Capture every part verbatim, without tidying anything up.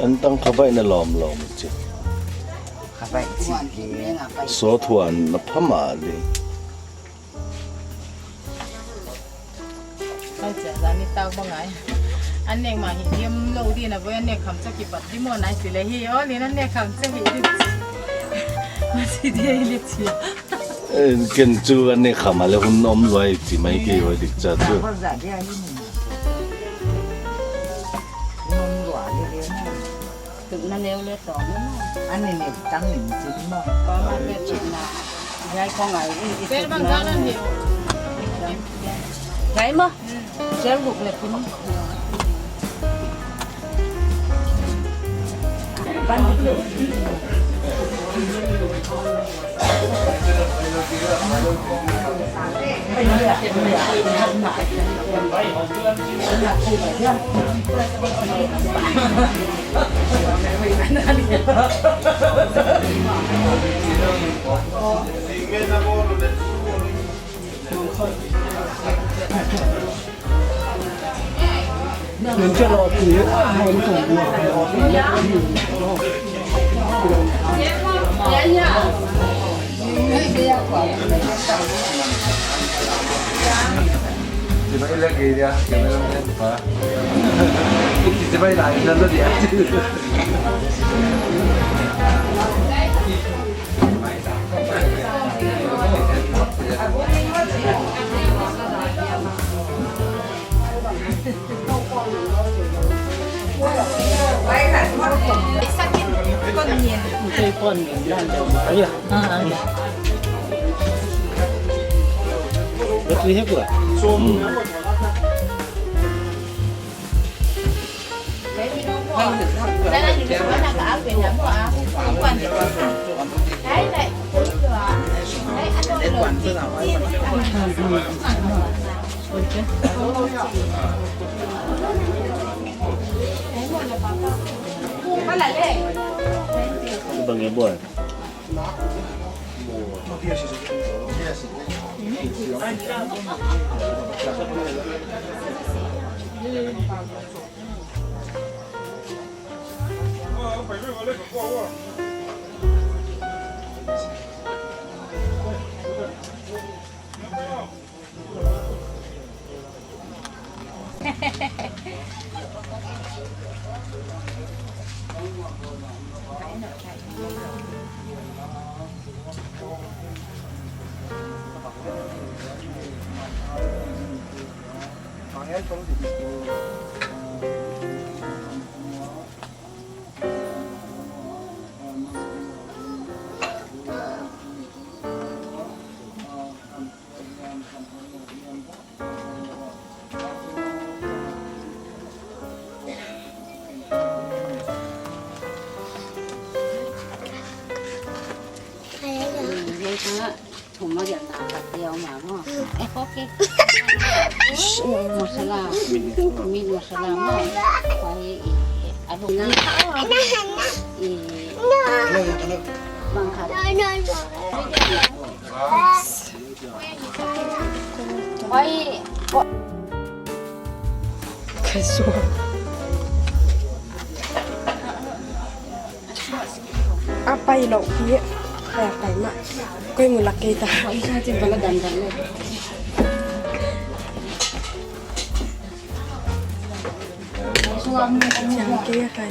Antang khabaih na lawmlawm chi. Khabaih chi. Sawt huan na phama di. Ai cha, zani tau ba ngai. An nek ma hi diam lo di na voi, an nek kham cha kipat di mo nai si le hi. O, ni an nek kham cha hi di. Ma si di ai le chi. Eh, ken chu an nek kham a le hun om luai chi mai kei ua dik cha chu. Tuk na neu le tawm na. Ani ni tam ni chin mo. Tawm a le chin na. Ngai ko ngai i, i. Sel bang na. Jalan ni. Ngai mo. Sel guk le kum. Bang ya boy. Thum a lian na khat te a om a maw. Eh, okay. Masala. Meat masala maw. Huai, i, alu na. I, bang khat. Huai, ko- Ka suak. A pai lou hi, a pai mah. Koi mu lak kei ta. Isa chin bala dan dan le. Chiang kei a kai.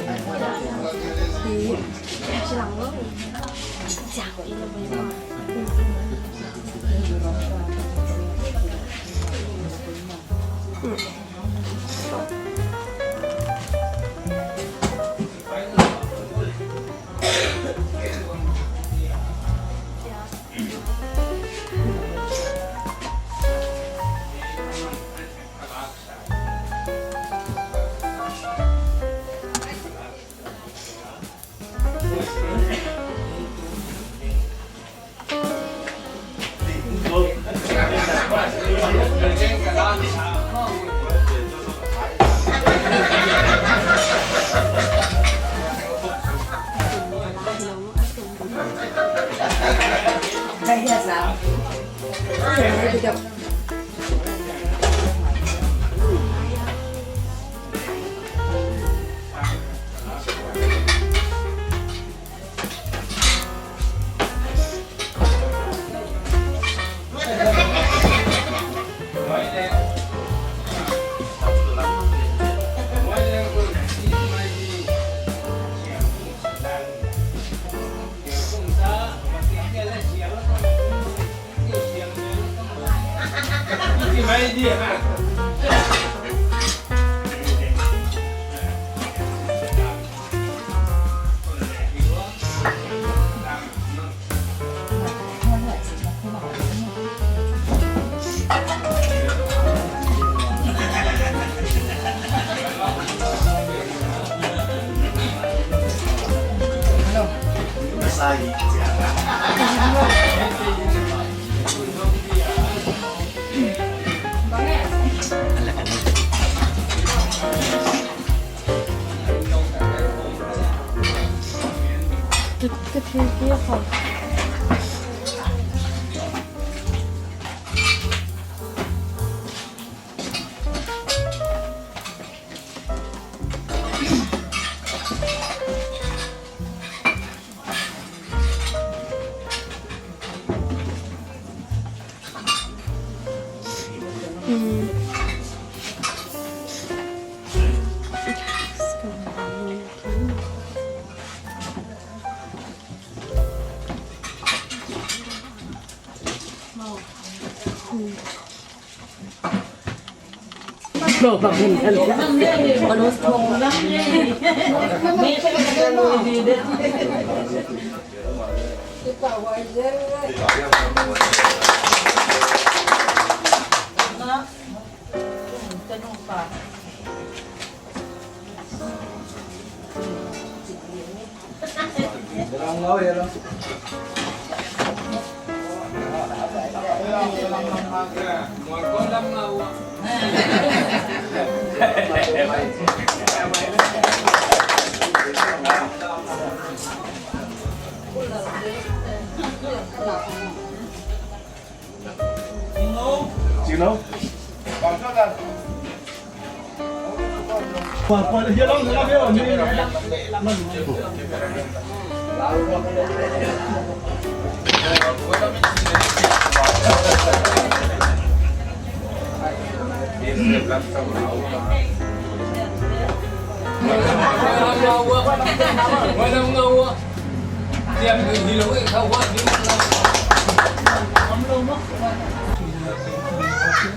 Ka, ka thil kia kha.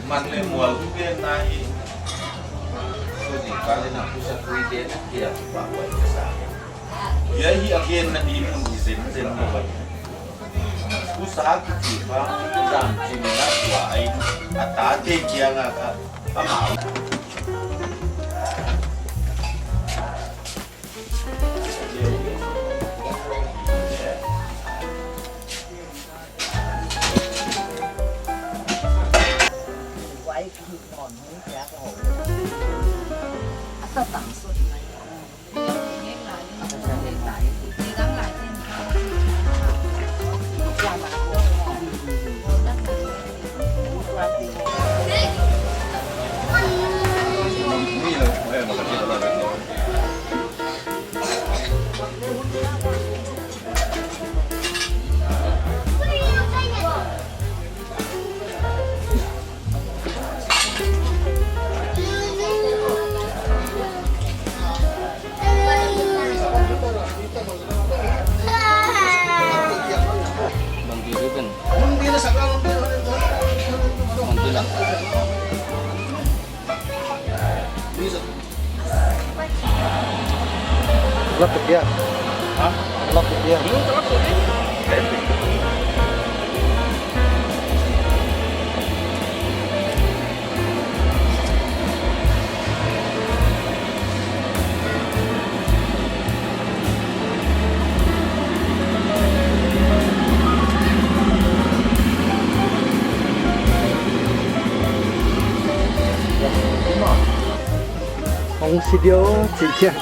Man leh mual pen na hi. Ko di ka le na pusa tui te na kia pa wai ka sa. Ia hi again na di mun di zen zen na wai. Pusa ki ti pa dam chin na tua ai a ta te kia nga ka pa mau. Lap tu dia. Ha? Lap tu dia. Hong si diam, chih kia.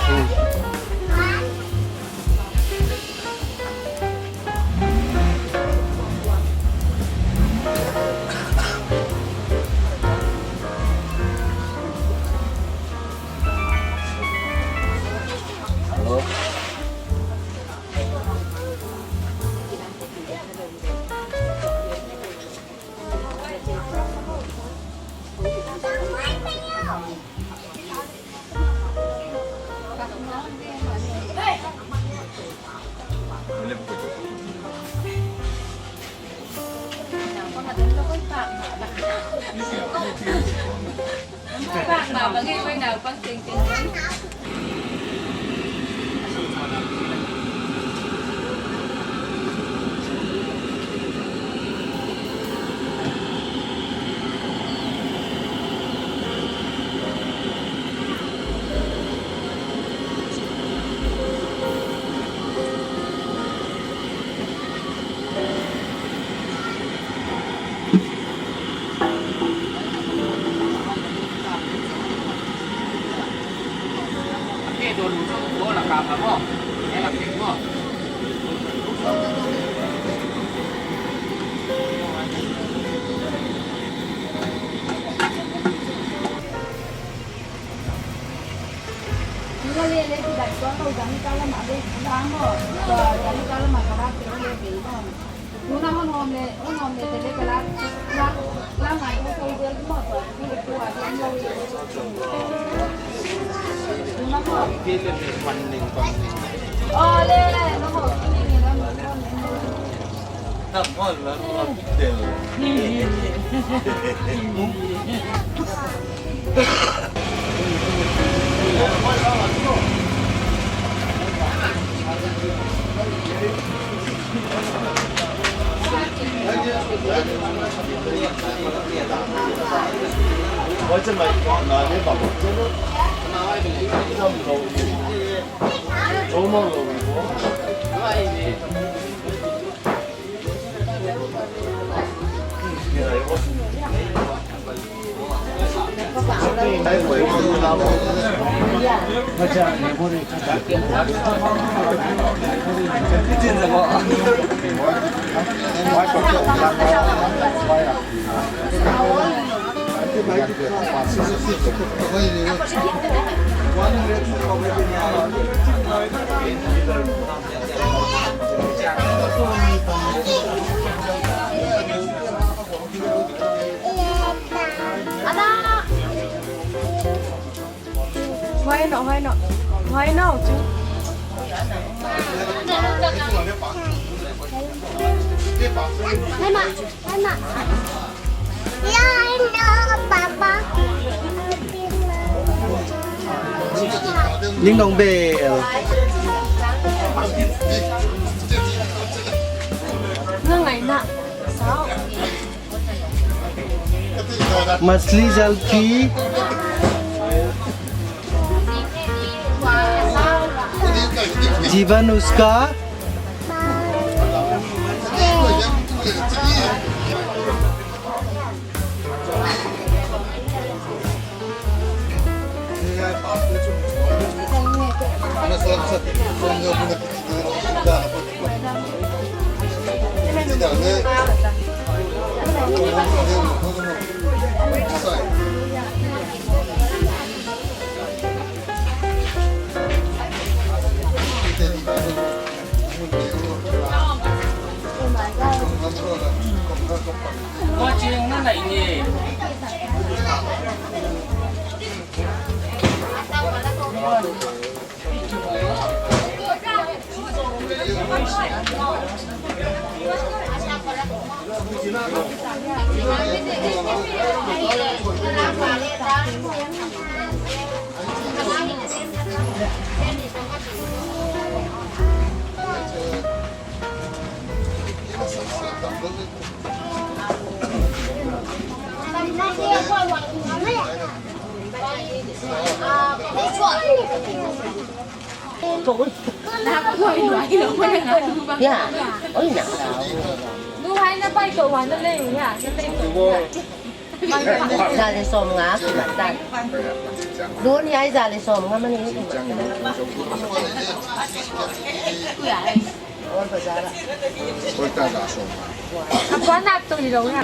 Huai no, huai no. Huai no, chu. Huai ma, huai ma. Ya, huai no, Papa. Ding dong bel. Nga ngai na. Sao. मछली जल की। जीवन उसका। Ya, oi na. Za leh sawmnga, matan. Dun hiai za leh sawmnga mah ni. All bazar ah. Koi ta za sawmnga. A puan nak tu hi lo na.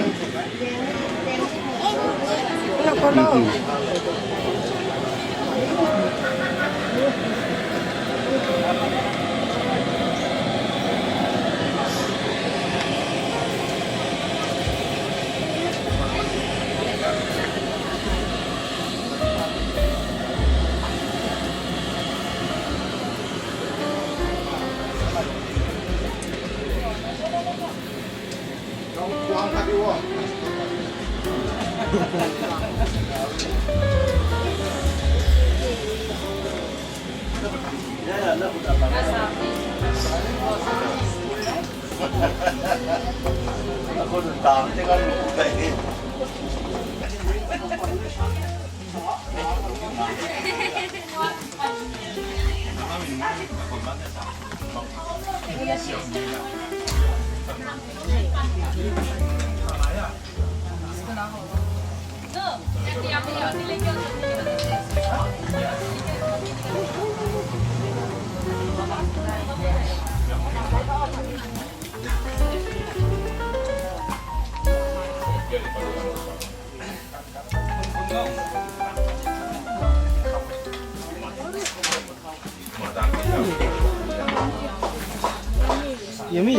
Yummy.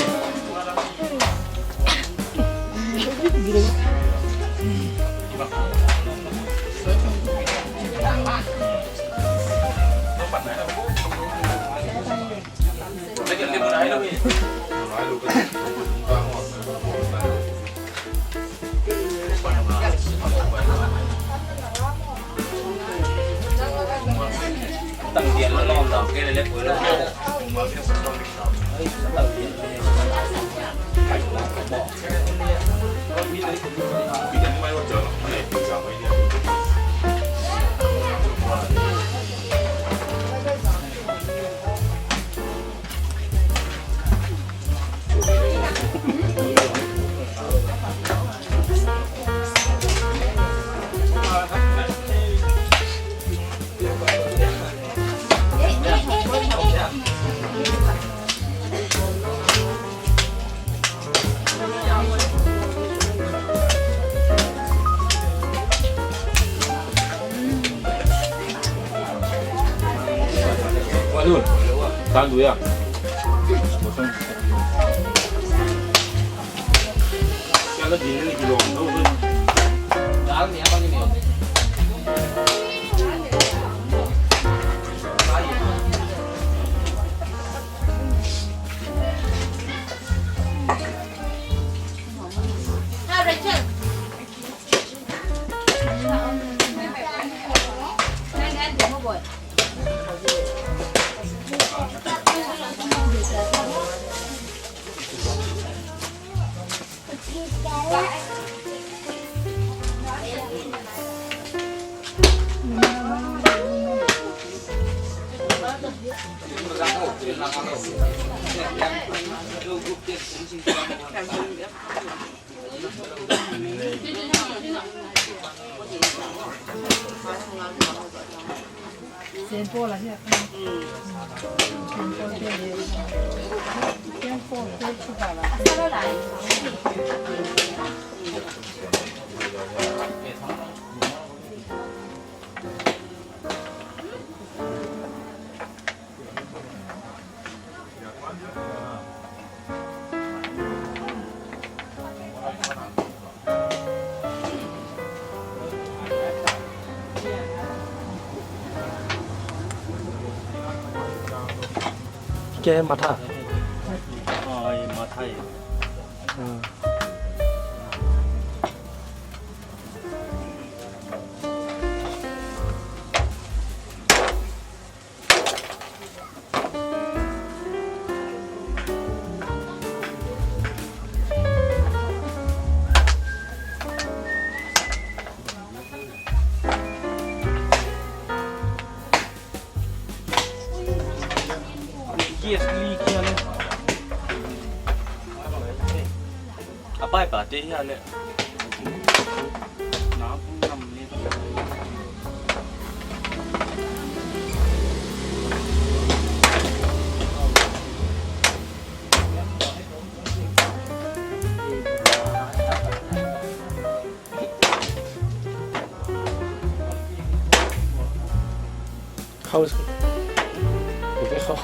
Anu, tandu ya. Ke matha. Ai, matha. Hmm. Te hia le. Na pung nam ni. Khau. Khau.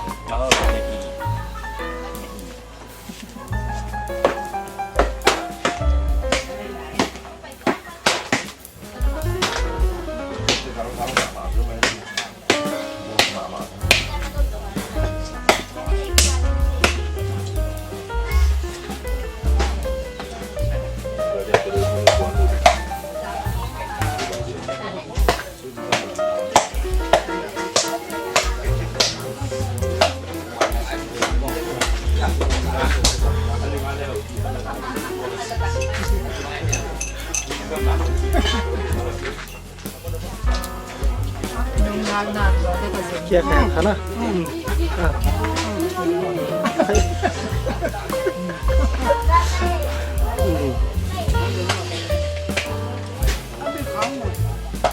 Kia kaya khana? Hmm. Ah. Hmm.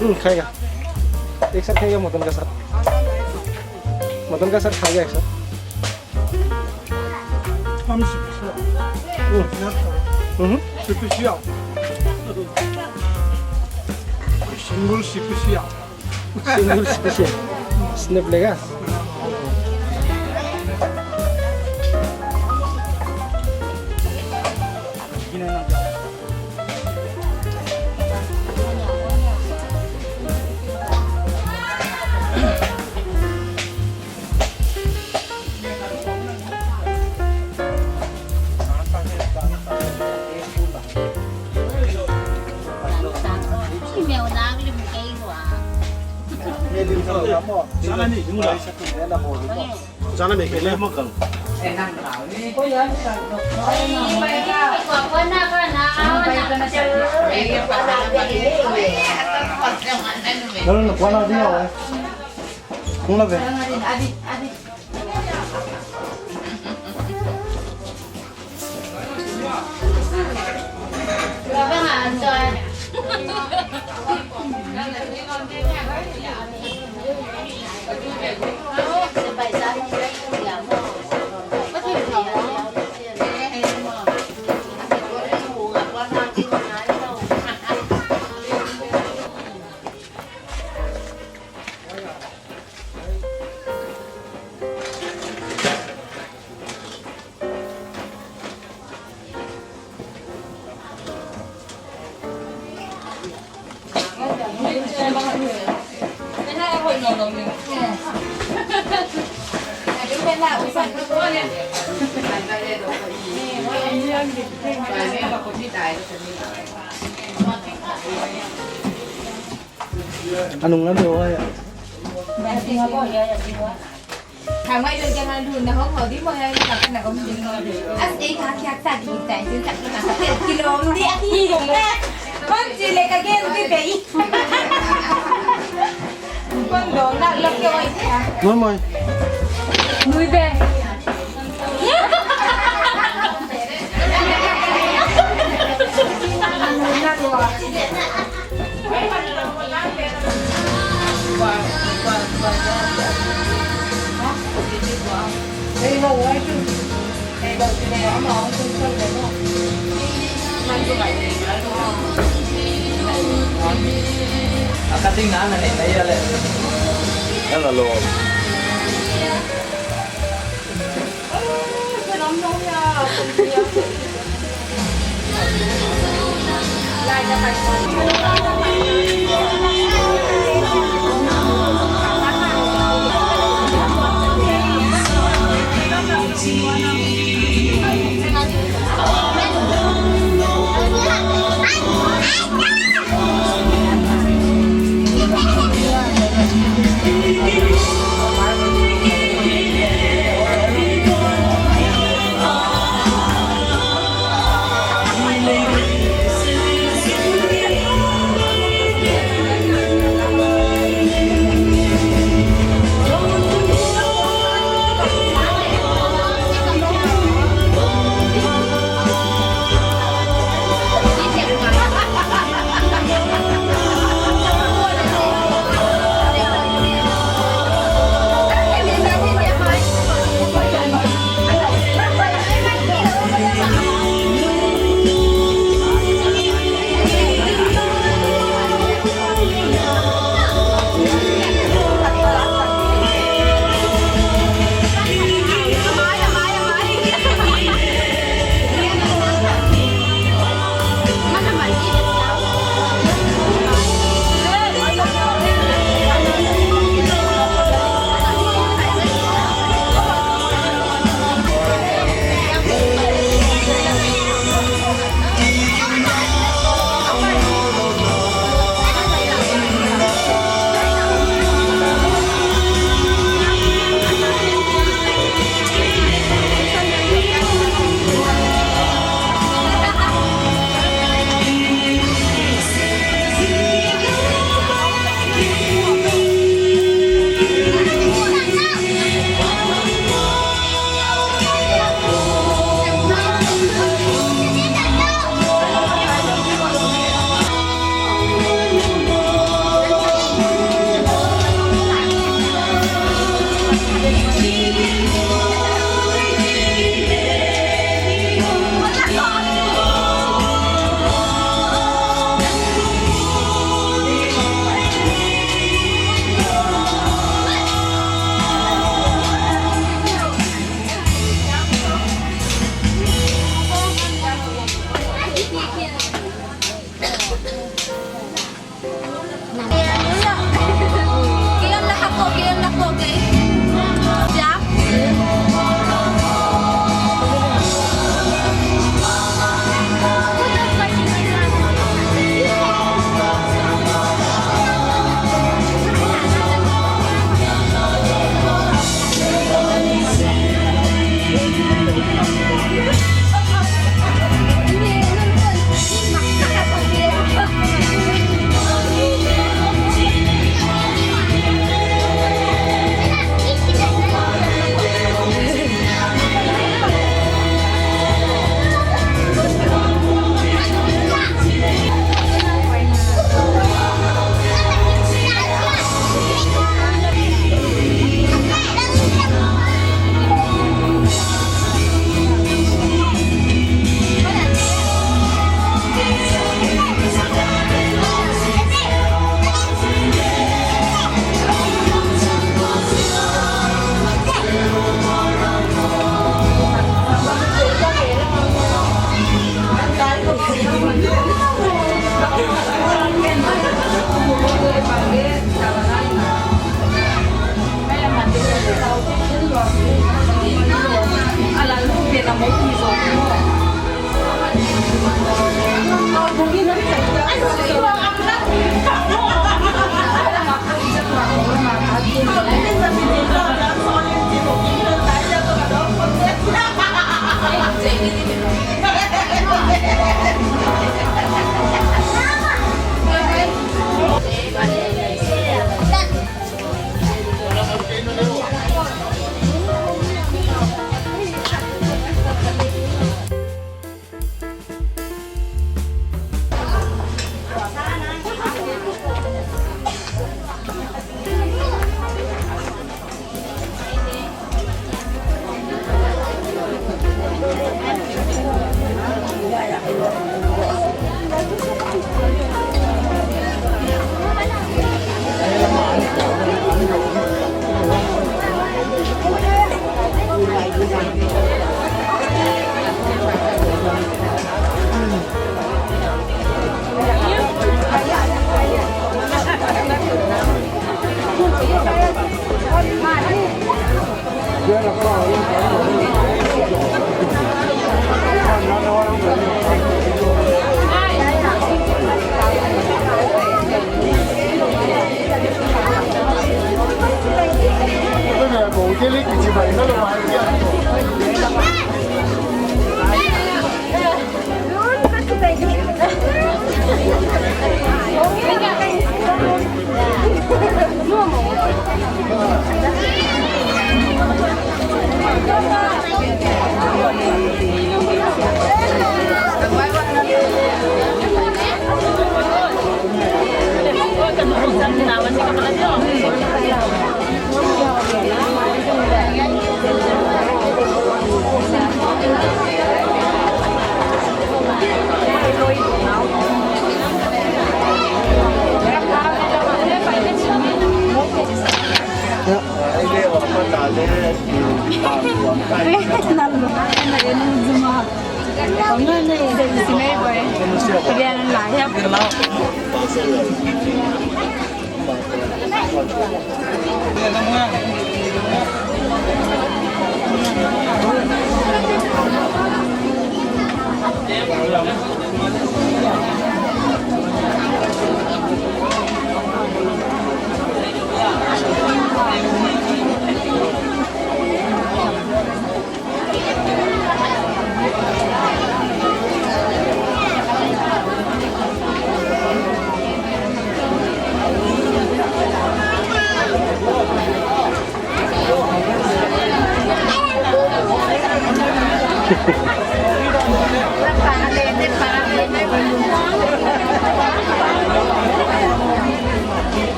Hmm, खाएगा। एक साथ खाएगा मटन का साथ। मटन का साथ खाएगा एक साथ। हम स्पेशल। हम्म। हम्म। Special. Single special. Single special. Snap लेगा? Sana ni kena. Lalu nak kuana dia, eh. Mula be. Anung na deuh ai. Thang mai dun kiang a dun na hong ho di mo ya na ka na om di. As e ka kiak ta di tai di tak na ka kilom di a ki ko mo. Kon chi le ka gen di be i. Kon do na lo ke oi. Moi moi. Nui be. Ang kating na, na, na, na, na, na, na, na,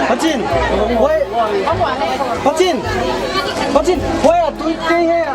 Pacin, wai, Pacin, Pacin, wai a tui tei he a.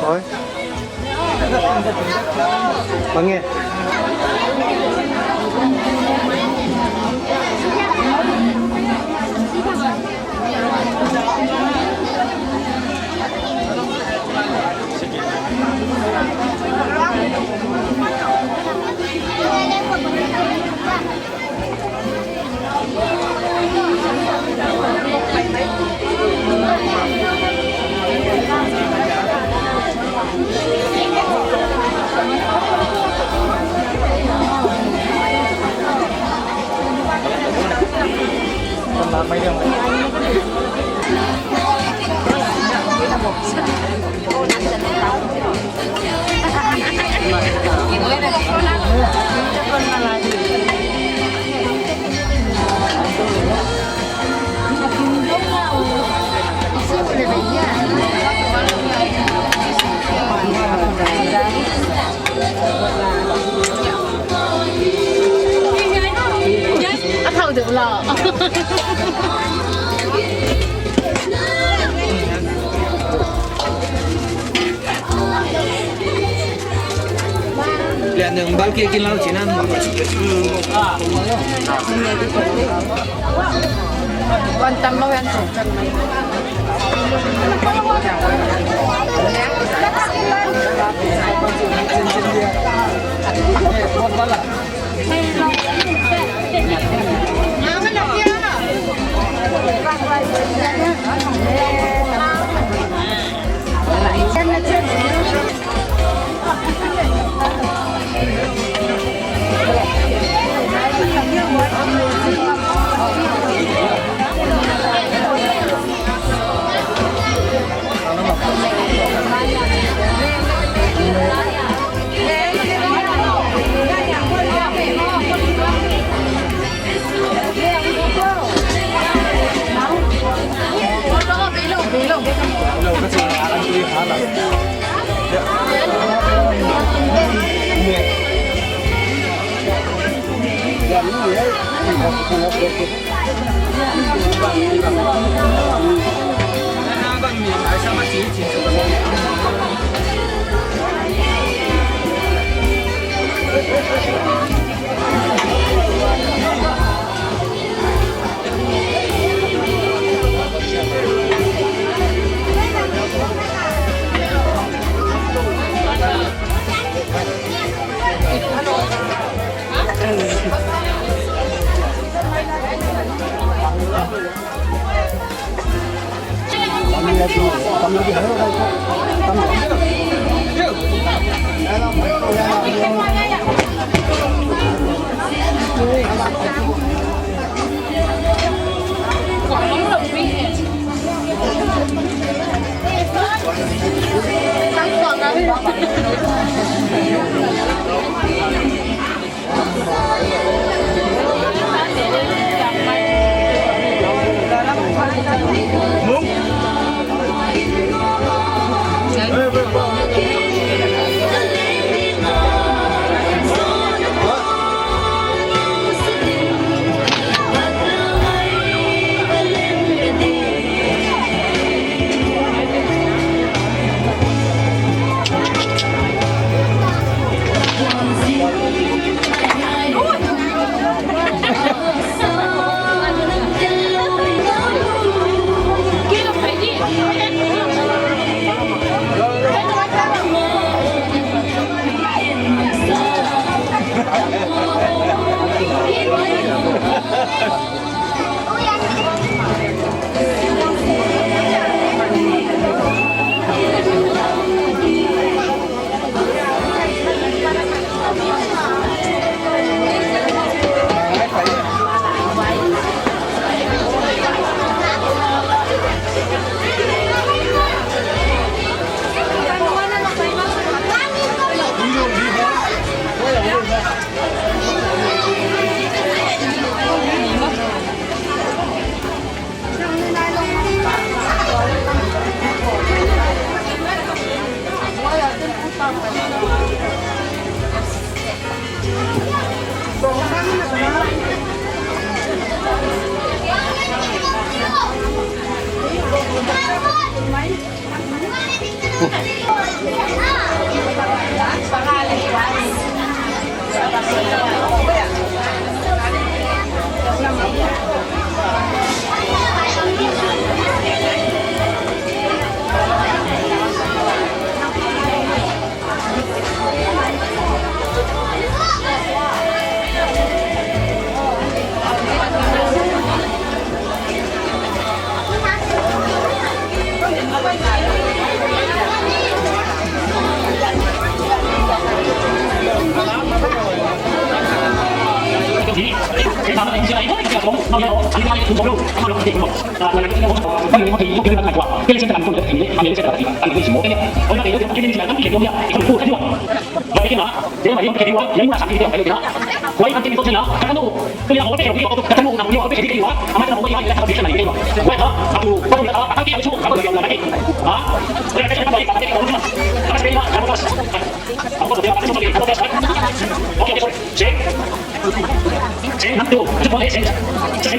Oi. Bang e. Lian nung bal ke kin lau chinan. Wan tam lo yan tu.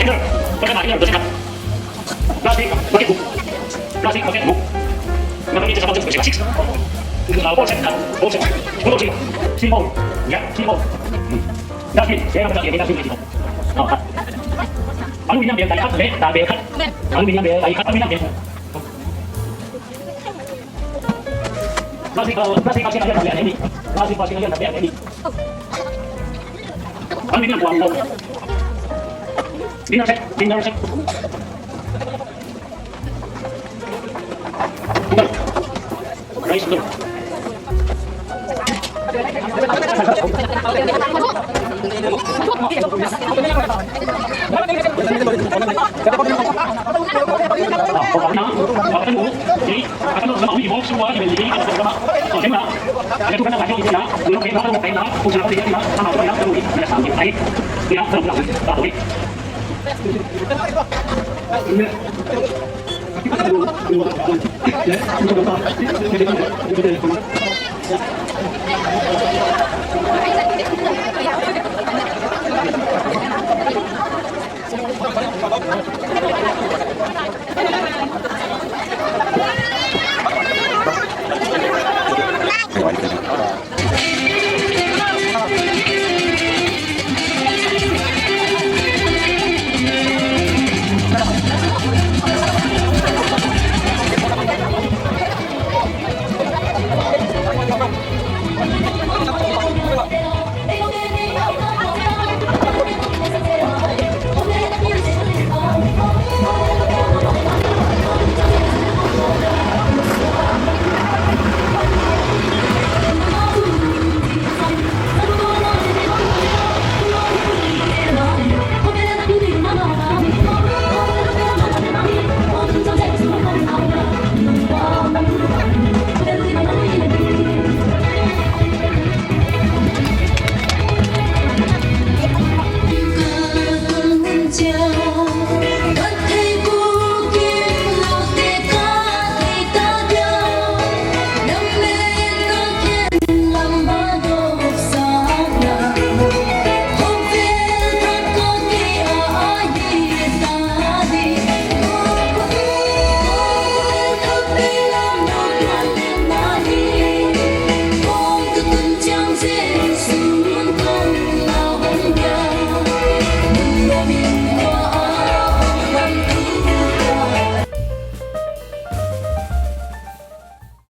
Inner, pakai na inner, bersihkan. Plastik, pakai buku. Plastik, pakai buku. Number ni six. Ball set, ball set. Simple. Ya, simple. Dustbin, ya, dustbin, dustbin. Aluminium bel, tali khat, bel, tali bel khat. Aluminium bel, tali khat, aluminium bel. Plastik, uh, plastik, plastik, plastik, plastik. Aluminium buang, buang. Dinner set, dinner set. Rice noodle.